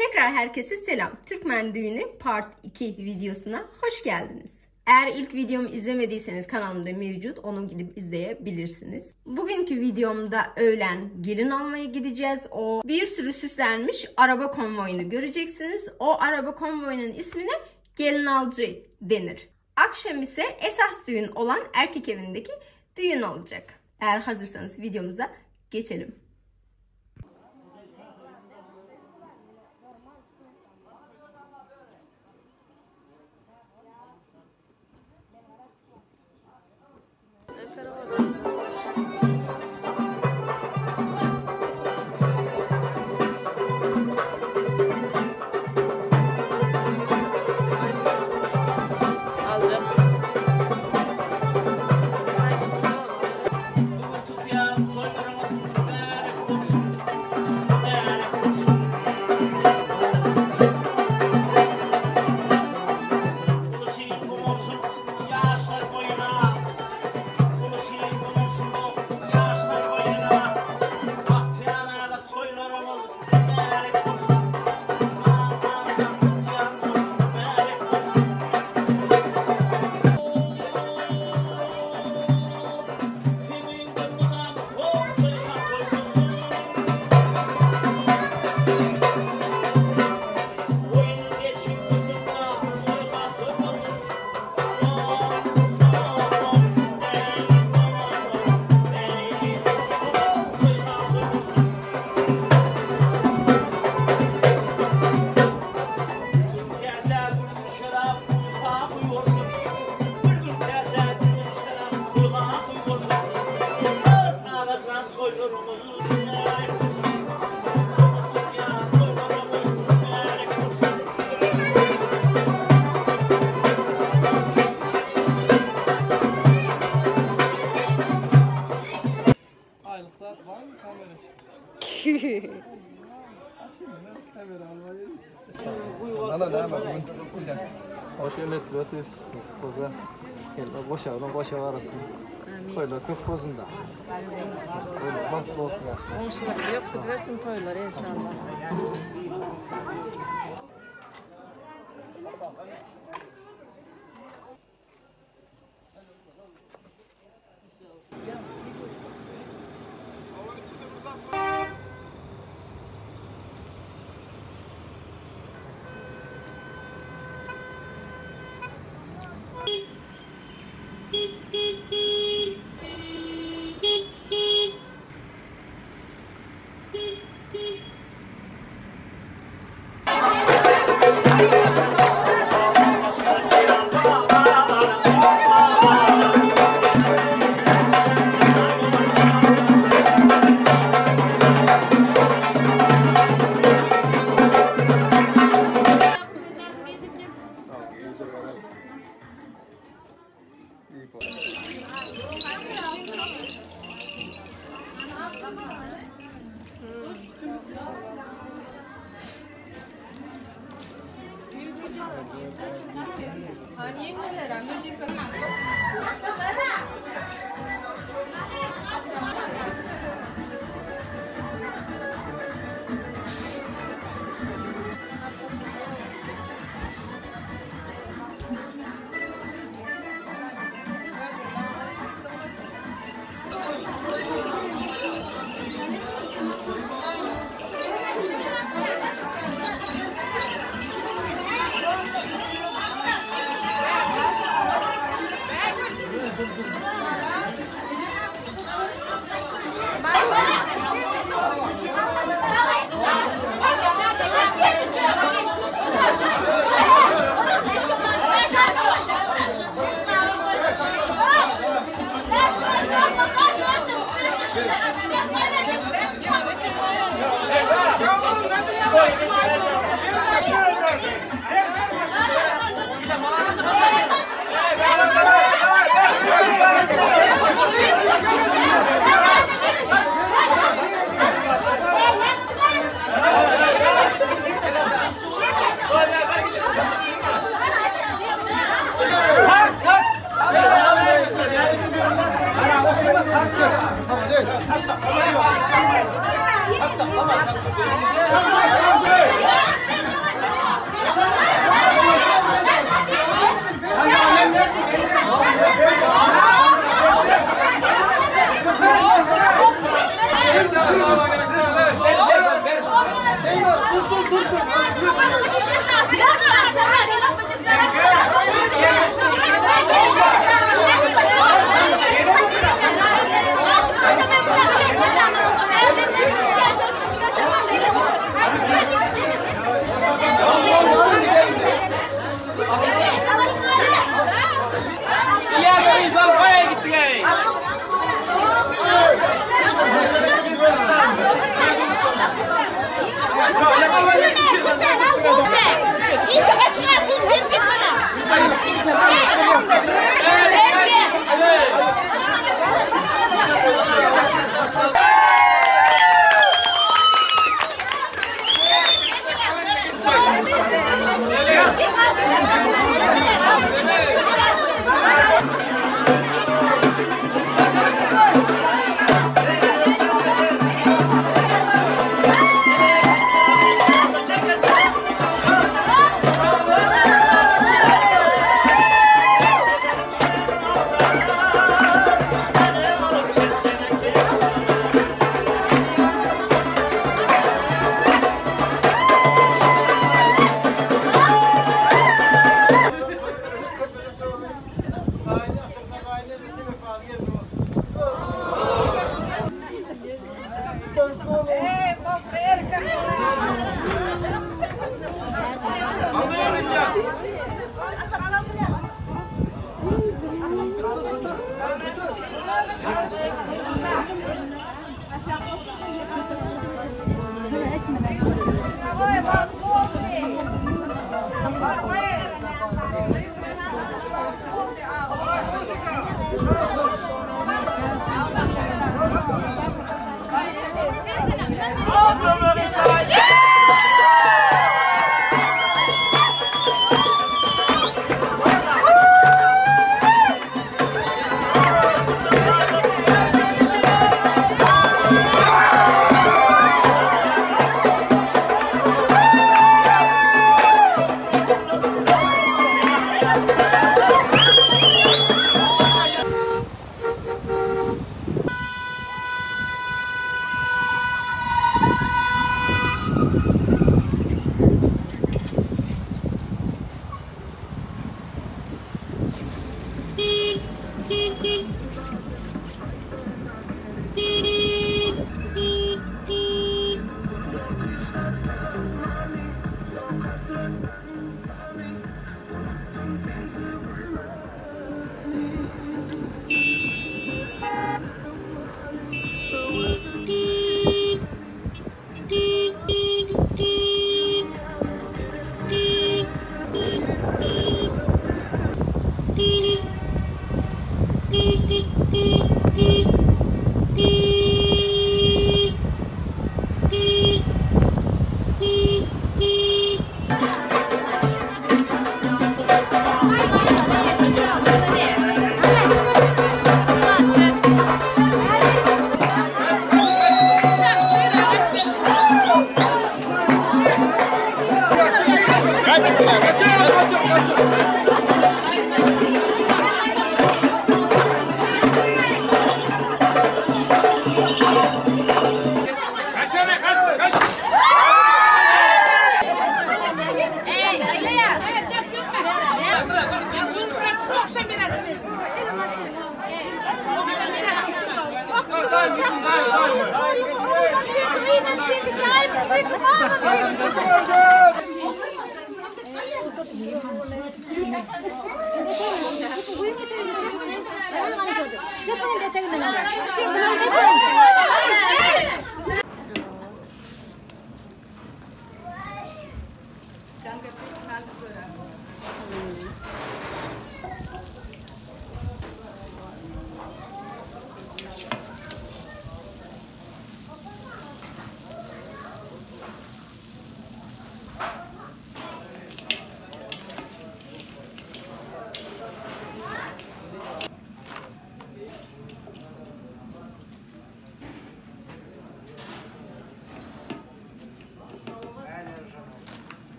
Tekrar herkese selam. Türkmen Düğünü Part 2 videosuna hoş geldiniz. Eğer ilk videomu izlemediyseniz kanalımda mevcut. Onu gidip izleyebilirsiniz. Bugünkü videomda öğlen gelin almaya gideceğiz. O bir sürü süslenmiş araba konvoyunu göreceksiniz. O araba konvoyunun ismine gelin alcı denir. Akşam ise esas düğün olan erkek evindeki düğün olacak. Eğer hazırsanız videomuza geçelim. Alacağım. Bugün tutýan toýlaryňyz mübärek bolsun, mübärek bolsun. Ulusy gum bolsun ýaşlar boýuna, Ulusy gum bolsun ýaşlar boýuna. Bagtyýar aga toýlaryňyz mübärek bolsun. Saz tutýan toý mübärek bolsun. Seň öýüňde mydam hol-toýha toý bolsun. Oýun geçip gülkünde soýha soý bolsun. Soýha soý bolsun. Bir gün käsä gülgün şerap guýha guýulsun. Bir gün käsä gülgün şerap guýha guýulsun. Agajan toýlarymyz mübärek bolsun. Bugün tutýan toýlarymyz mübärek bolsun. Aýlyk zat barmy kamera? Şimdi kamera almaýa. Ana näme bugün bilýäs. Hoş emetli ötüz. Nesip bolsa. Gel goşadan goşa barasyn. Toýlar köp bolsun da. Öyle bagtly bolsun ýaşlar. Goňşular ýok gidibersin toýlar inşallah.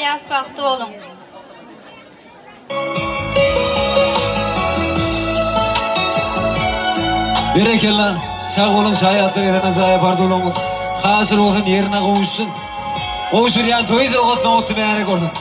Ylýas bagtly boluň. Berekella, sag boluň şaýatlyk eden ajaýyp arzuwlaryňyz hasyl bolsun, ýerine gowuşsyn. Gowşurýan toýy sowgatlaryň otly bärek bolsun.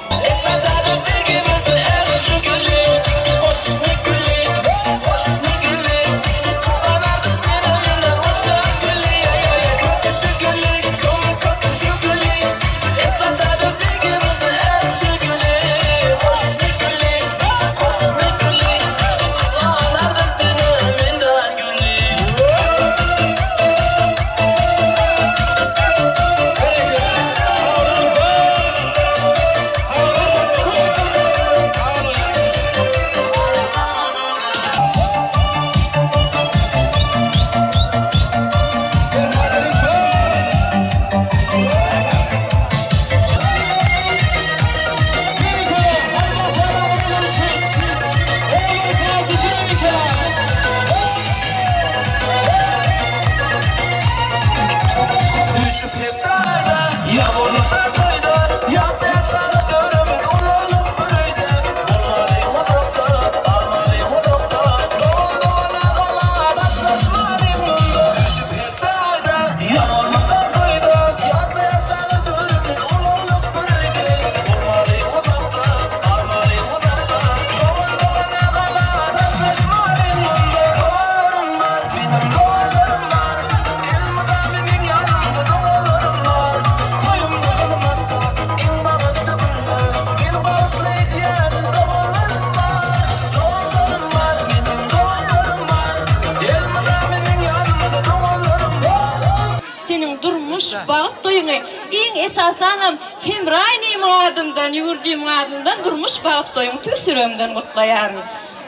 Seniň durmuş bagt toýuňy iň esasanam Hemra inimiň adyndan, Ýüwürjimiň adyndan durmuş bagt toýuňy tüýs ýüregimden gutlaýaryn.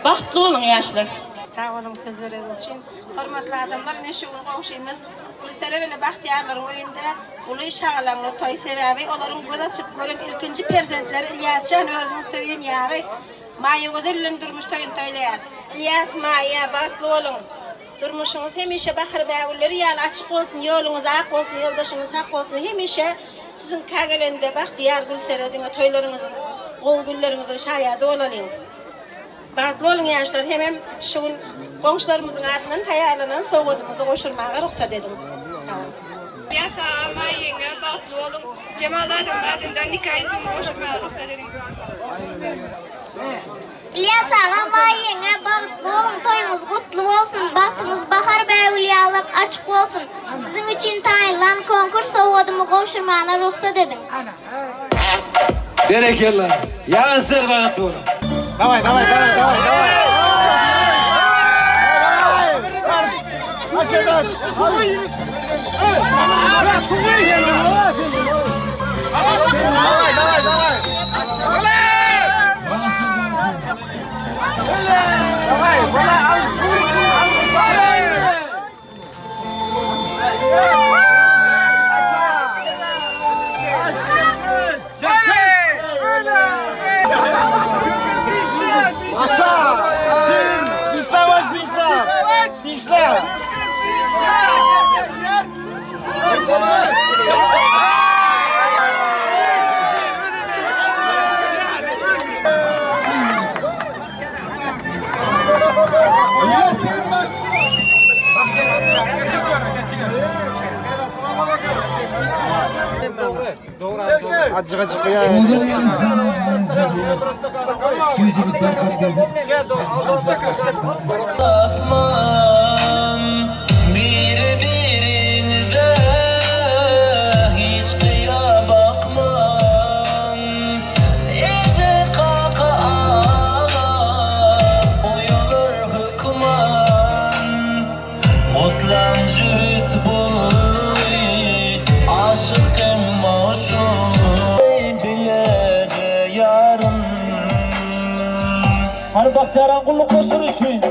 Bagtly boluň ýaşlar. Sag boluň söz bereniňiz üçin. Hormatly adamlar ine şu gün goňşymyz Gülsere bile Bagtyýarlaryň öýünde uly şagalaňly toý sebäbi olaryň göz açyp gören ilkinji perzentleri Ylýasjan özüniň söýen ýary Maýagözel bilen durmuş toýuny toýlaýar. Ylýas Maýa bagtly boluň. Durmuşyňyz hemişe bahar bägülleri ýaly açyk bolsun, ýoluňyz ak bolsun, ýoldaşyňyz hak bolsun, hemişe siziňkä gelende bagtyýar Gülsere diňe toýlaryňyzyň, gowy günleriňiziň şaýady bolalyň. Bagtly boluň ýaşlar hemem şu gün goňşularymyzyň adyndan taýýarlanan sowgadymyzy gowşurmaga rugsat ediň. Sag boluň. Ýas aga, Maý ýeňňe bagtly boluň. Jemal dadamyň adyndan nika ýüzügimi gowşurmaga rugsat ediň. Ylýas aga, Maý ýeňňe bagtly boluň, toýuňyz gutly bolsun, bagtyňyz bahar bägül ýalak açyk bolsun. Siziň üçin taýynlan konkurs sowgadymy gowşurmana rugsat ediň. Berekella. Ýaşlar bagtly boluň. Daway daway daway daway daway. Daway daway daway. Daway Hany Bagtyýaran gulluk goşury üçin.